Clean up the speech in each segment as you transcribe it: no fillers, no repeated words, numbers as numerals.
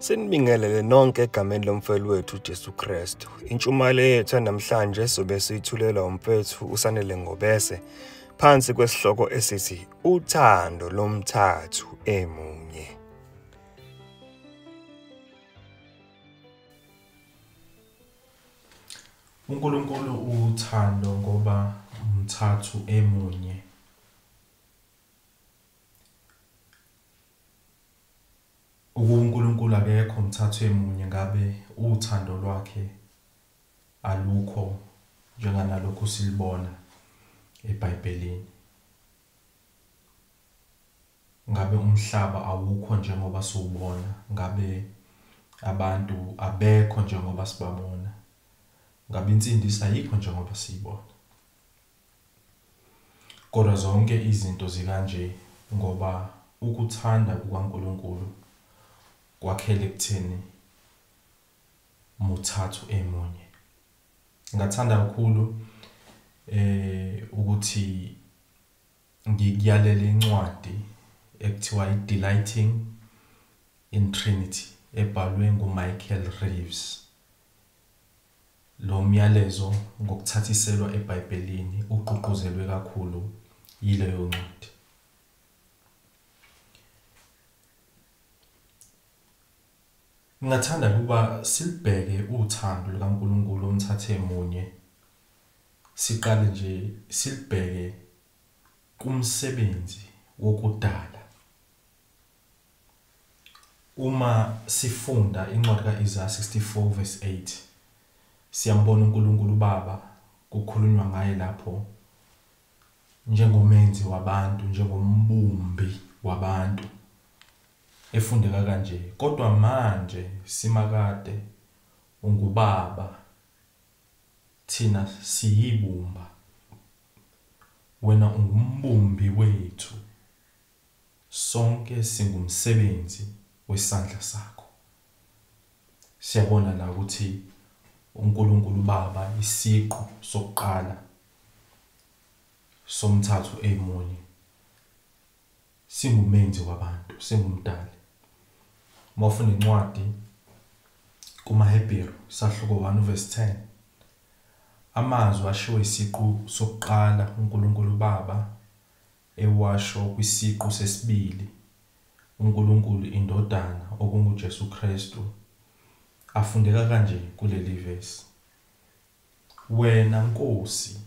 Sinibingelele nonke egameni lomfeli wethu uJesu Kristu. Intshumayelo yethu namhlanje sobe siyithulelwa umfethu uSanele Ngobese phansi kwesihloko esithi uthando lomthathu emunye. uNkulunkulu uthando ngoba umthathu emunye. UNkulunkulu akekho umthathu emunye, ngabe uthando lwakhe alukho njenganalokhu silibona eBhayibhelini. Ngabe umhlaba awukho njengoba siwubona, ngabe abantu abekho njengoba sibabona, ngabe insindiso ayikho njengoba siyibona. Kodwa zonke izinto zikanje ngoba ukuthanda kukaNkulunkulu kwakhele ekutheni muthathu emunye. Ngathanda kakhulu ukuthi ngikuyalele incwadi ekuthiwa i-Delighting in Trinity ebhalwe nguMichael Reeves. Lo myalezo ngokuthathiselwa eBhayibhelini ugqugquzelwe kakhulu yileyo ncwadi. Ngingathanda ukuba silibheke uthando lukaNkulunkulu omthathe munye, siqale nje silibheke kumsebenzi wokudala. Uma sifunda incwadi kaIsaya 64 verse 8, siyambona uNkulunkulu uBaba kukhulunywa ngaye lapho njengomenzi wabantu, njengombumbi wabantu, efundeka kanje: kodwa manje simakade ungubaba, thina siyibumba, wena ungumbumbi wethu, sonke singumsebenzi wesandla sakho. Siyabona la ukuthi uNkulunkulu Baba isiqu sokuqala somthathu emunye, singumenzi wabantu, singumdali. Uma ufunda incwadi kumaHebheru sahluko 1 verse 10, amazwi ashiwo isiqu sokuqala uNkulunkulu Baba ewasho kwisiqu sesibili uNkulunkulu iNdodana okunguJesu Kristu afundeka kanje kuleli verse: wena Nkosi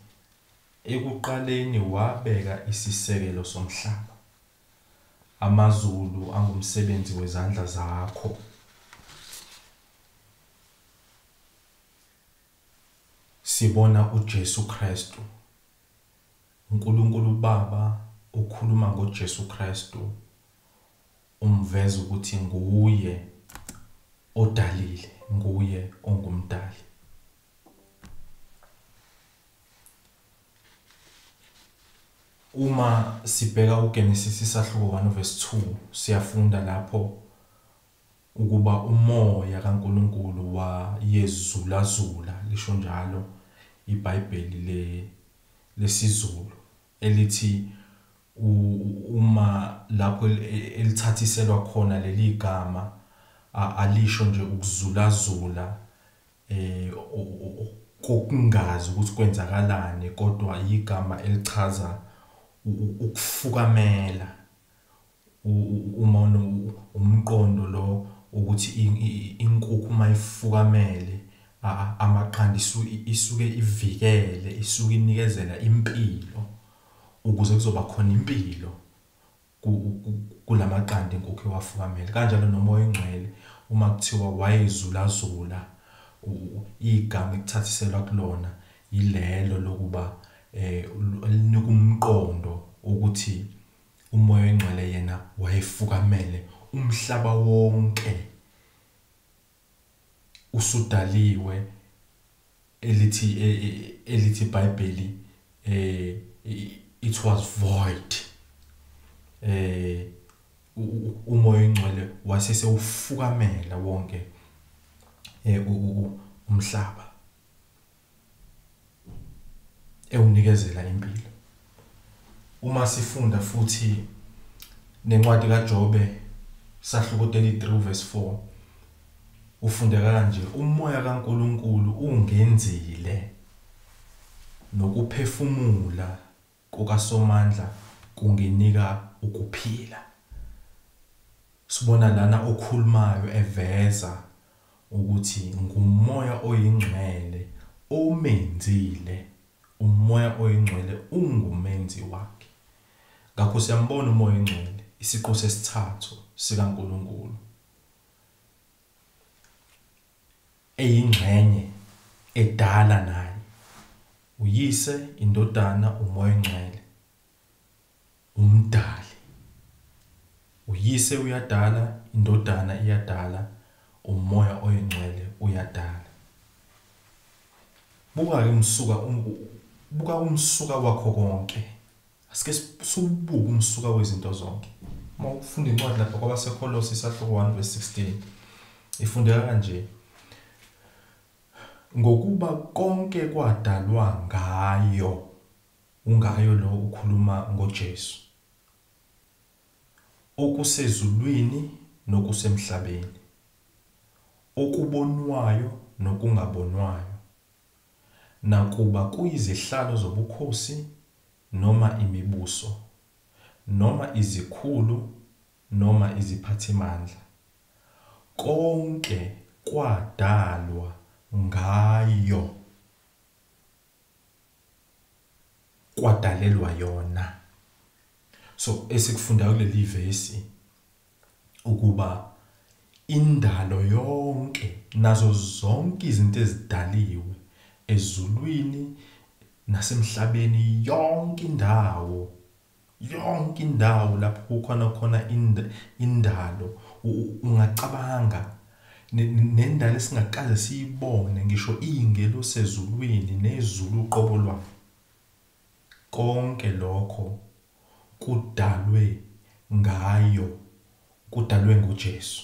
ekuqaleni wabeka isisekelo somhlaba, amazulu angumsebenzi wezandla zakho. Sibona uJesu Kristu, uNkulunkulu Baba ukhuluma ngoJesu Kristu, umveza ukuthi nguye odalile, nguye ongumdali. Uma sibheka uGenesis isahluko 1 verse 2, siyafunda lapho ukuba umoya kaNkulunkulu wayezulazula, lisho njalo iBhayibheli lesiZulu elithi uma lapho elithathiselwa khona leli gama alisho nje ukuzulazula kokungazi ukuthi kwenzakalani, kodwa igama elichaza ukufukamela. Uma umqondo lo ukuthi inkukhu uma ifukamele amaqanda isuke ivikele, isuke inikezela impilo ukuze kuzoba khona impilo kulamaqanda inkukhu ewafukamele. Kanjalo noMoya oNgcwele uma kuthiwa wayezulazula, igama ekuthathiselwa kulona yilelo lokuba elinika umqondo ukuthi uMoya oNgcwele yena wayefukamele umhlaba wonke usudaliwe. Elithi iBhayibheli it was void. uMoya oNgcwele wasesewufukamela wonke umhlaba, ewunikezela impilo. Uma sifunda futhi nencwadi kaJobe sahluko 33 verse 4, Ufundeka kanje: umoya kaNkuluNkulu ungenzile, nokuphefumula kukaSomandla kunginika ukuphila. Sibona lana okhulumayo eveza ukuthi ngumoya oyingcwele omenzile, umoya oyingcwele ungumenzi wakhe. Ngakho siyambona umoya oyingcwele, isiqu sesithathu sikaNkuluNkulu, eyingxenye edala naye, uyise, indodana, umoya oyingcwele, umdali. Uyise uyadala, indodana iyadala, umoya oyingcwele uyadala. Buka-ke umsuka, buka umsuka wakho konke. Asike siwubuke umsuka wezinto zonke. Uma ufunda incwadi lapha kwabaseKolose isahluko 1 verse 16, ifundeka kanje: ngokuba konke kwadalwa ngayo, ungayo lo ukhuluma ngoJesu, okusezulwini nokusemhlabeni, okubonwayo nokungabonwayo, nakuba kuyizihlalo zobukhosi noma imibuso noma izikhulu noma iziphathimandla, konke kwadalwa ngayo, kwadalelwa yona. So esikufunda kuleli vesi ukuba indalo yonke nazo zonke izinto ezidaliwe ezulwini nasemhlabeni, yonke indawo lapho kukhona khona indalo, ungacabanga nendalo esingakaze siyibone, ngisho iy'ngelosi ezulwini nezulu uqobo lwayo, konke lokho kudalwe ngayo, kudalwe nguJesu.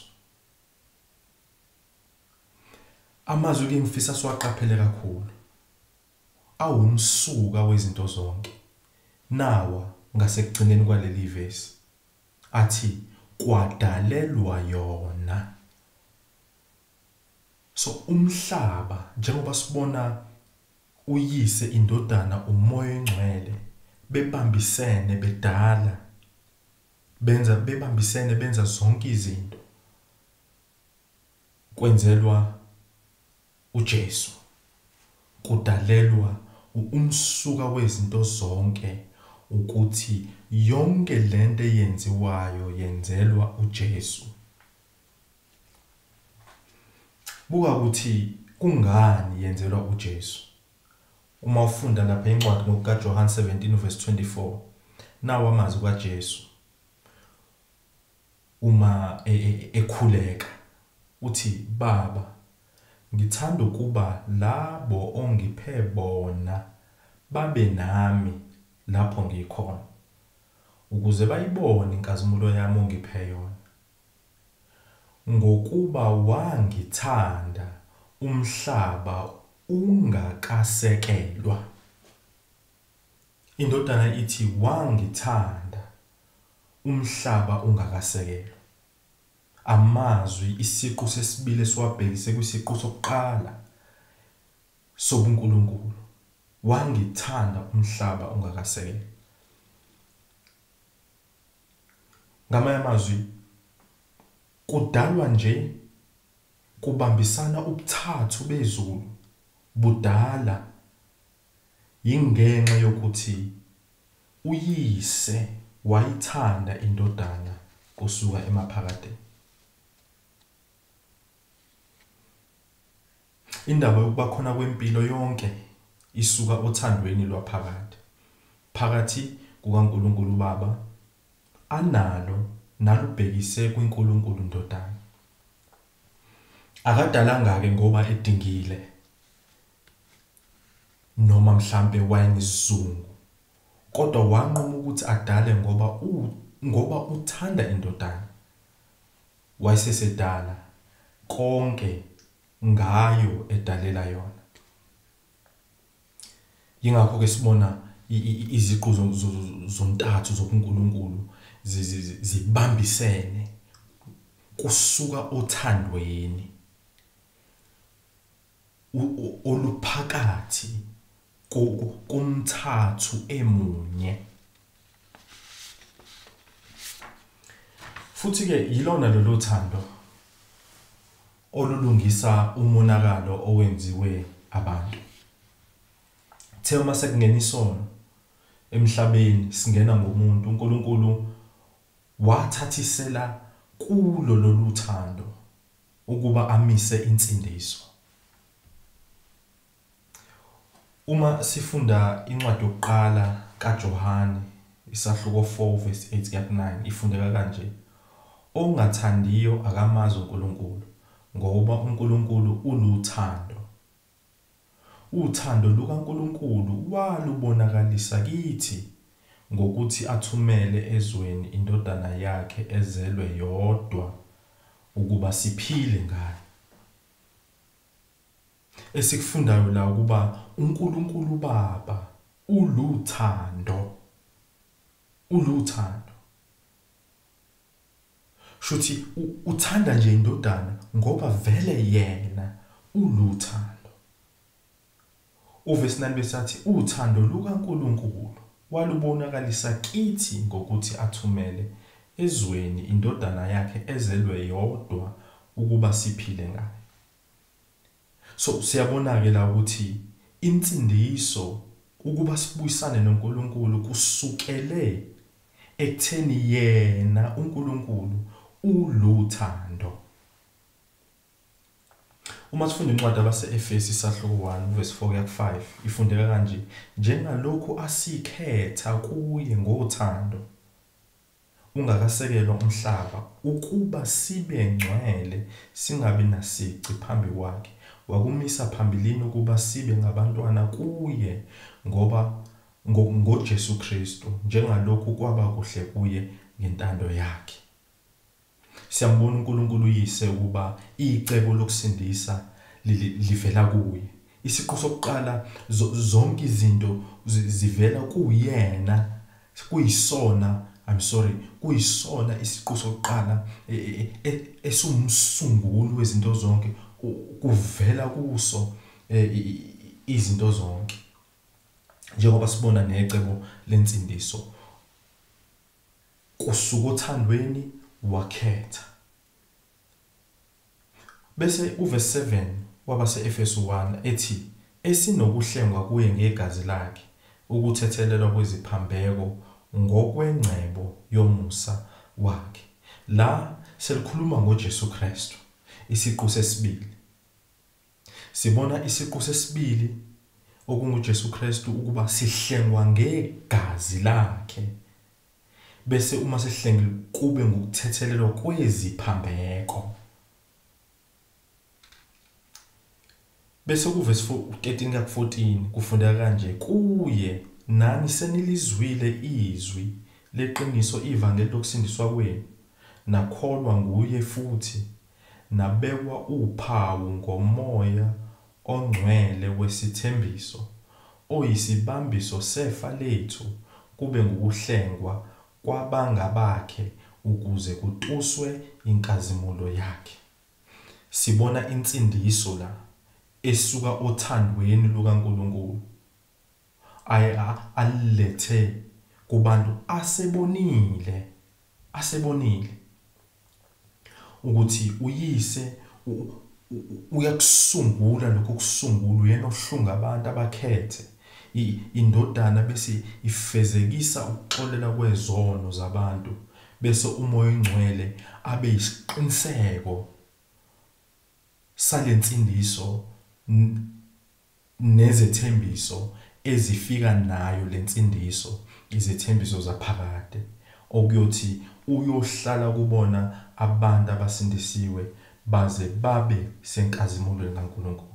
Amazwi ke ngifisa siwaqaphele kakhulu, awumsuka wezinto zonke. Nawa ngasekugcineni kwaleli vesi athi kwadalelwa yona. So umhlaba, njengoba sibona uyise, indodana, umoya oyingcwele bebambisene bedala, benza bebambisene benza zonke izinto, kwenzelwa uJesu, kudalelwa umsuka wezinto zonke, ukuthi yonke lento eyenziwayo yenzelwa uJesu. Buka ukuthi kungani yenzelwa uJesu. Uma ufunda lapha incwadi ngokukaJohn 17 verse 24, nawo amazwi kaJesu uma ekhuleka uthi, Baba, ngithanda ukuba labo ongiphe bona babe nami lapho ngikhona, ukuze bayibone inkazimulo yami ongiphe yona, ngokuba wangithanda umhlaba ungakasekelwa. Indodana ithi wangithanda umhlaba ungakasekelwa. Amazwi isiqu sesibili esiwabhekise kwisiqu sokuqala sobuNkulunkulu, wangithanda umhlaba ungakasekelwa. Ngamanye amazwi, kudalwa nje kubambisana ubuthathu bezulu budala yingenxa yokuthi uyise wayithanda indodana kusuka emaphakadeni. Indaba yokuba khona kwempilo yonke isuka othandweni lwaphakade phakathi kukaNkulunkulu Baba analo nalubhekise kuNkulunkulu Ndodana. Akadalanga ke ngoba edingile noma mhlambe wayenesizungu, kodwa wanquma ukuthi adale ngoba uthanda indodana. Wayesesedala konke ngayo edalela yona. Yingakho ke sibona iziqu zontathu zobuNkulunkulu zibambisene kusuka othandweni. oluphakathi komthathu emunye. Futhi ke yilona lolu thando olulungisa umonakalo owenziwe abantu. Uthe uma sekungena isono emhlabeni, singena ngomuntu, uNkulunkulu wathathisela kulo lolu thando ukuba amise insindiso. Uma sifunda incwadi yokuqala kaJohane isahluko 4 verse 8 kuya ku-9, ifundeka kanje: ongathandiyo akamazi uNkulunkulu, ngoba uNkulunkulu uluthando. Uthando lukaNkulunkulu walubonakalisa kithi ngokuthi athumele ezweni indodana yakhe ezelwe yodwa ukuba siphile ngayo. Esikufundayo la ukuba uNkulunkulu Baba uluthando, uluthando. Shuthi uthanda nje indodana ngoba vele yena uluthando. Uvesi 9 besathi uthando lukaNkulunkulu walubonakalisa kithi ngokuthi athumele ezweni indodana yakhe ezelwe yodwa ukuba siphile ngayo. So siyabona ke la ukuthi insindiso, ukuba sibuyisane noNkulunkulu, kusukele ekutheni yena uNkulunkulu uluthando. Uma sifunda incwadi abase-Efesi isahluko 1 verse 4 kuya ku-5, ifundeka kanje: njengalokhu asikhetha kuye ngothando ungakasekelwa umhlaba, ukuba sibe ngcwele singabi nasici phambi kwakhe, wakumisa phambilini ukuba sibe ngabantwana kuye ngoba ngoJesu Kristu, njengalokhu kwaba kuhle kuye ngentando yakhe. Siyambona uNkulunkulu uyise ukuba icebo lokusindisa livela kuye. Isiqu sokuqala, zonke izinto zivela kuyena, kuyisona, kuyisona isiqu sokuqala esumsunguli wezinto zonke, kuvela kuso izinto zonke. Njengoba sibona necebo lensindiso, kusuka othandweni wakhetha. Bese uverse 7 wabase-Efesu 1 ethi esinokuhlengwa kuye ngegazi lakhe, ukuthethelelwa kweziphambeko ngokwengcebo yomusa wakhe. La selikhuluma ngoJesu Kristu, isiqu sesibili. Sibona isiqu sesibili okunguJesu Kristu ukuba sihlengwa ngegazi lakhe, bese uma sihlengile kube ngukuthethelelwa kweziphambeko. Bese kuvesi 13 kuya ku-14 kufundeka kanje: kuye nani senilizwile izwi leqiniso, ivangeli lokusindiswa kwenu, nakholwa nguye futhi nabekwa uphawu ngomoya ongcwele wesithembiso, oyisibambiso sefa lethu, kube ngukuhlengwa kwabangabakhe, ukuze kutuswe inkazimulo yakhe. Sibona insindiso la esuka othandweni lukaNkulunkulu aye alethe kubantu asebonile ukuthi uyise uyakusungula lokho kusungula, uyena ohlunga abantu abakhethe indodana, bese ifezekisa ukuxolela kwezono zabantu, bese umoya ongcwele abe isiqiniseko salensindiso nezethembiso ezifika nayo lensindiso, izethembiso zaphakade okuyothi uyohlala kubona abantu abasindisiwe baze babe senkazimulweni kaNkulunkulu.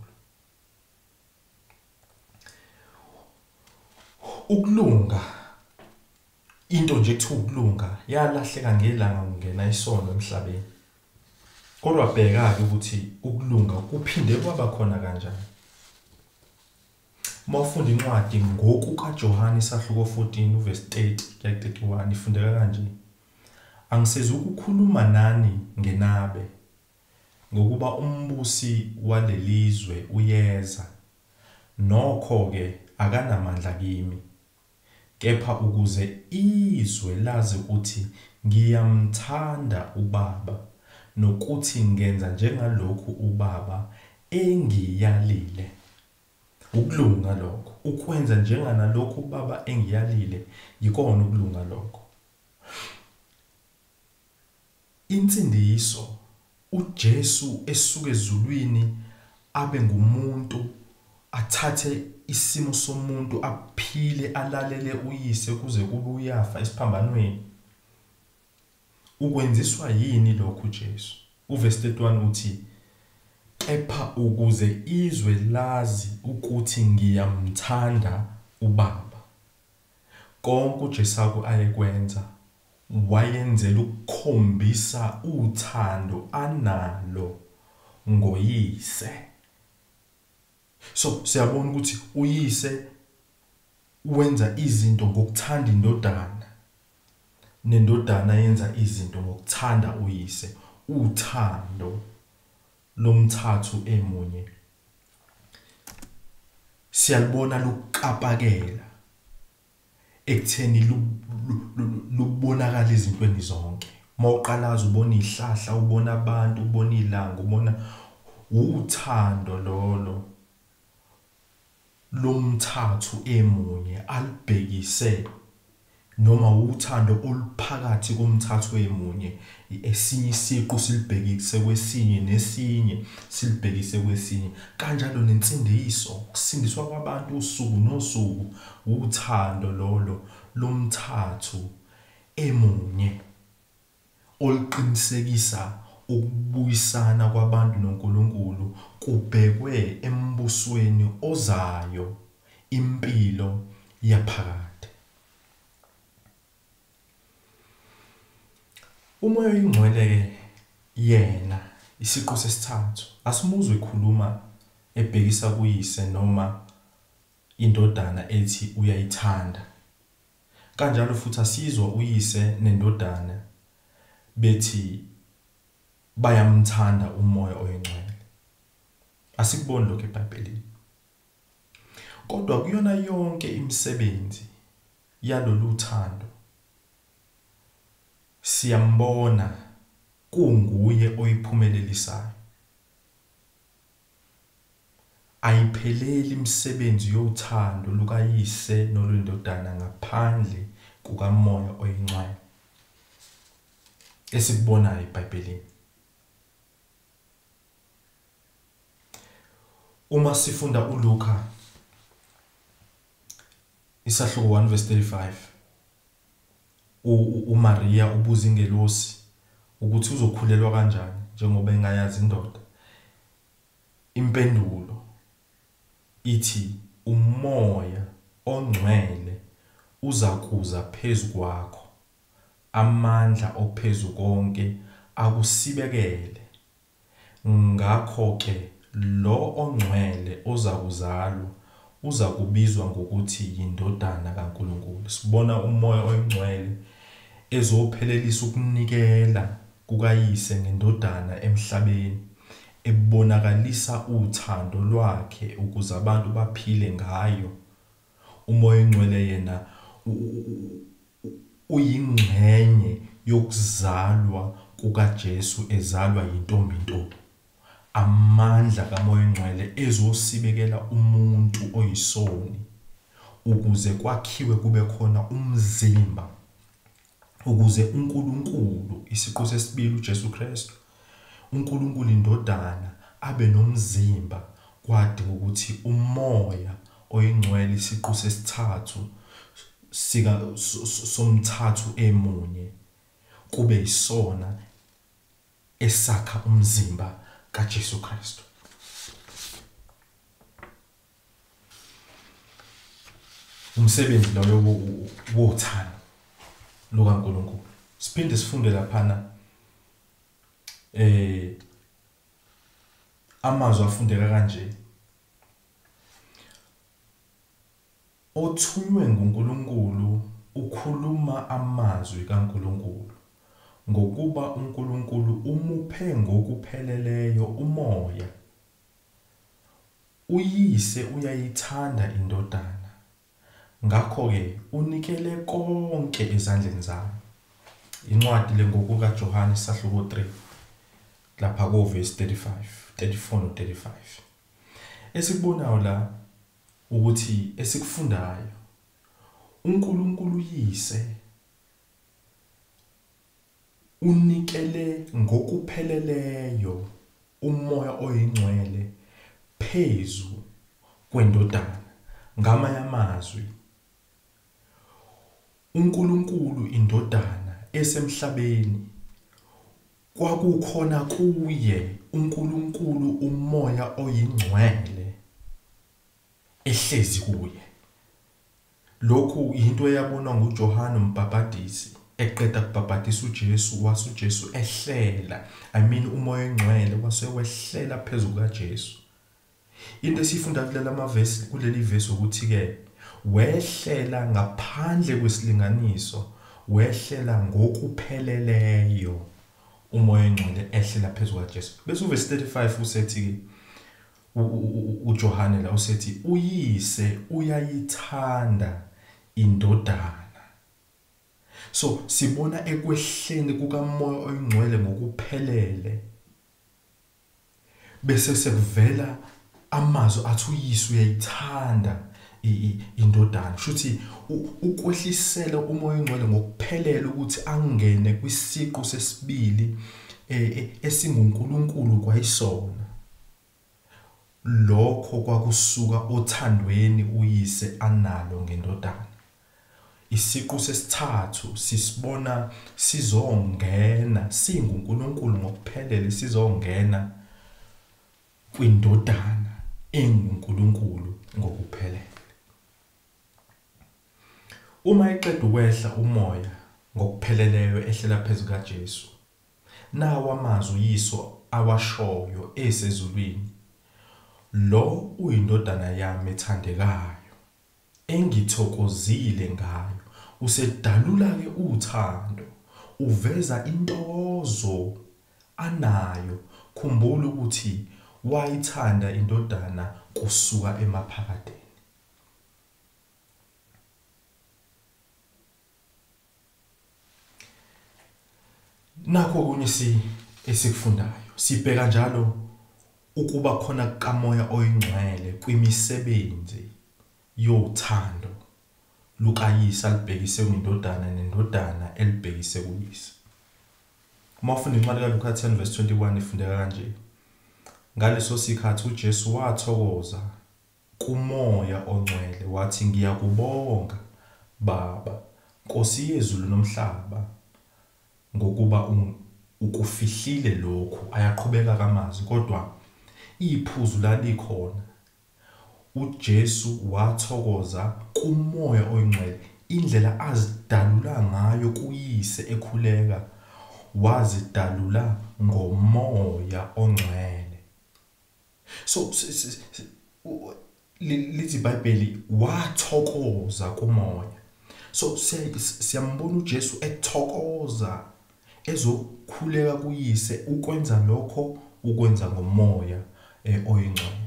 Ukulunga, into nje ekuthiwa ukulunga, yalahleka ngelanga kungena isono emhlabeni. Kodwa bheka-ke ukuthi ukulunga kuphinde kwaba khona kanjani. Uma ufunda incwadi ngokukaJohane isahluko 14 uverse 30 kuya ku-31, ifundeka kanje: angisezukukhuluma nani ngenabe, Ngokuba umbusi walelizwe uyeza, nokho-ke akanamandla kimi, kepha ukuze izwe lazi ukuthi ngiyamthanda uBaba, nokuthi ngenza njengalokhu uBaba engiyalile. Ukulunga lokho, ukwenza njenganalokhu uBaba engiyalile, yikona ukulunga lokho. Insindiso, uJesu esuke ezulwini abe ngumuntu, athathe isimo somuntu, aphile, alalele uyise kuze kube uyafa esiphambanweni. Ukwenziswa yini lokhu Jesu? Uverse 31 uthi, kepha ukuze izwe lazi ukuthi ngiyamthanda uBaba. Konke uJesu ayekwenza wayenzela ukukhombisa uthando analo ngoyise. So siyabona ukuthi uyise wenza izinto ngokuthanda indodana, nendodana yenza izinto ngokuthanda uyise. Uthando lomthathu emunye siyalibona lukapakela ekutheni lubonakala izintweni zonke. Mawuqalaza ubona ihlahla, ubona abantu, ubona ilanga, ubona uthando lolo lomthathu emunye alibhekise, noma uthando oluphakathi komthathu emunye, esinye isiqu silibhekise kwesinye nesinye silibhekise kwesinye. Kanjalo nensindiso, ukusindiswa kwabantu usuku nosuku, uthando lolo lomthathu emunye oluqinisekisa ukubuyisana kwabantu noNkulunkulu kubhekwe embusweni ozayo, impilo yaphakade. UMoya oyiNgcwele yena isiqu sesithathu asimuzwe ekhuluma ebhekisa kuyise noma indodana ethi uyayithanda. Kanjalo futhi asizwa uyise nendodana bethi bayamthanda uMoya oyiNgcwele. Asikuboni lokho eBhayibhelini. Kodwa kuyona yonke imisebenzi yalolu thando siyambona kunguye oyiphumelelisayo. Ayipheleli imisebenzi yothando lukaYise nolwendodana ngaphandle kukaMoya oyiNgcwele esikubonayo eBhayibhelini. Uma sifunda uLuka isahluko 1 verse 35, uMaria ubuza ingelosi ukuthi uzokhulelwa kanjani njengoba engayazi indoda. Impendulo ithi uMoya oNgcwele uzakuza phezu kwakho, amandla ophezu konke akusibekele, ngakho ke lo ongcwele ozakuzalwa uzakubizwa ngokuthi yindodana kaNkulunkulu. Sibona uMoya oyiNgcwele ezophelelisa ukunikela kukaYise ngendodana emhlabeni, ebonakalisa uthando lwakhe ukuze abantu baphile ngayo. uMoya oyiNgcwele yena uyingxenye yokuzalwa kukaJesu ezalwa yintombi nto. Amandla kaMoya oyiNgcwele ezosibekela umuntu oyisoni ukuze kwakhiwe kube khona umzimba, ukuze uNkulunkulu isiqu sesibili uJesu Kristu, uNkulunkulu indodana abe nomzimba. Kwadinga ukuthi uMoya oyiNgcwele isiqu sesithathu sika somthathu emunye kube isona esakha umzimba kaJesu Kristu. Umsebenzi loyo wothando lukaNkulunkulu. Siphinde sifunde laphana amazwi afundeka kanje: othunywe nguNkulunkulu ukhuluma amazwi kaNkulunkulu, Ngokuba uNkulunkulu umuphe ngokupheleleyo umoya. Uyise uyayithanda indodana, ngakho-ke unikele konke ezandleni zayo. Incwadi le ngokukaJohane isahluko 3 lapha ko-verse 35, 34 no 35. Esikubonayo la ukuthi esikufundayo, uNkulunkulu uyise unikele ngokupheleleyo umoya oyingcwele phezu kwendodana. Ngamanye amazwi, uNkulunkulu indodana esemhlabeni kwakukhona kuye uNkulunkulu umoya oyingcwele ehlezi kuye. Lokhu into eyabonwa nguJohane uMbhabhadisi eqeda kubhabhadisa uJesu, wase uJesu ehlela, umoya oyingcwele wase wehlela phezu kukaJesu. Into esifunda kulela mavesi, kuleli vesi, ukuthi ke wehlela ngaphandle kwesilinganiso, wehlela ngokupheleleyo umoya oyingcwele ehlela phezu kukaJesu. Bese uverse 35 usethi ke uJohane la usethi uyise uyayithanda indodana. So sibona ekwehleni kukamoya oyingcwele ngokuphelele, bese sekuvela amazwi athi uyise uyayithanda indodana. Shuthi ukwehlisela umoya oyingcwele ngokuphelele ukuthi angene kwisiqu sesibili esinguNkulunkulu kwayisona. Lokho kwakusuka othandweni uyise analo ngendodana. Isiqu sesithathu sisibona sizongena singuNkulunkulu ngokuphelele, sizongena kwindodana enguNkulunkulu ngokuphelele. Uma eqeda ukwehla umoya ngokupheleleyo ehlela phezu kaJesu, nawo amazwi uyiso awashoyo esezulwini, lo uyindodana yami ethandekayo engithokozile ngayo. Usedalula ke uthando, uveza intokozo anayo. Khumbula ukuthi wayithanda indodana kusuka emaphakadeni. Nakho okunye esikufundayo, sibheka njalo ukuba khona kamoya oyingcwele kwimisebenzi yothando lukayise alibhekise kwindodana nendodana elibhekise kuyise. Uma ufunda incwadi kaLuka 10 verse 21 ifundeka kanje: ngaleso sikhathi uJesu wathokoza kumoya ongcwele wathi, ngiyakubonga Baba, Nkosi yezulu nomhlaba, ngokuba ukufihlile lokhu. Ayaqhubeka kamazwi, kodwa iphuzu lalikhona. uJesu wathokoza kumoya oyingcwele. Indlela azidalula ngayo kuyise ekhuleka, wazidalula ngomoya ongcwele. So lithi iBhayibheli wathokoza kumoya. So siyambona uJesu ethokoza ezokhuleka kuyise, ukwenza lokho ukwenza ngomoya oyingcwele.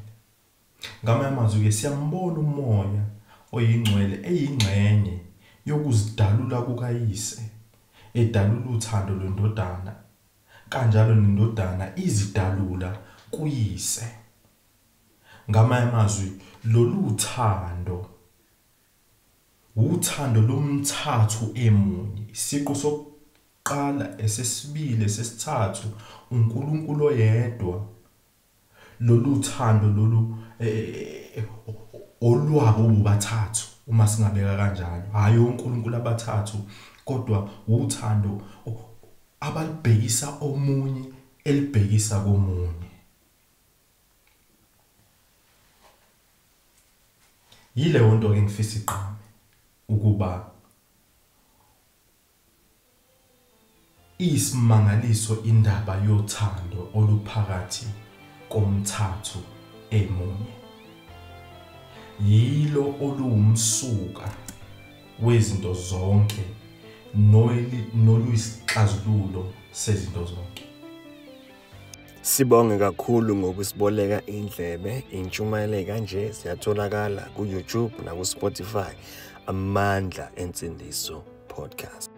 Ngamanye amazwi ke siyambona umoya oyingcwele eyingxenye yokuzidalula kukayise, edalula uthando lwendodana, kanjalo nendodana izidalula kuyise. Ngamanye amazwi lolu thando uthando lomthathu emunye, isiqu sokuqala, esesibili, esesithathu, uNkulunkulu oyedwa. Lolu thando lolu olwabo bobathathu, uma singabeka kanjalo, hayi oNkulunkulu abathathu, kodwa uthando abalibhekisa omunye elibhekisa komunye. Yileyo nto ke ngifisa iqhame ukuba isimangaliso indaba yothando oluphakathi komthathu emunye. Yilo oluwumsuka wezinto zonke noluyisixazululo sezinto zonke. Sibonge kakhulu ngokusiboleka indlebe. Intshumayelo kanje siyatholakala ku-YouTube naku-Spotify. Amandla Ensindiso Podcast.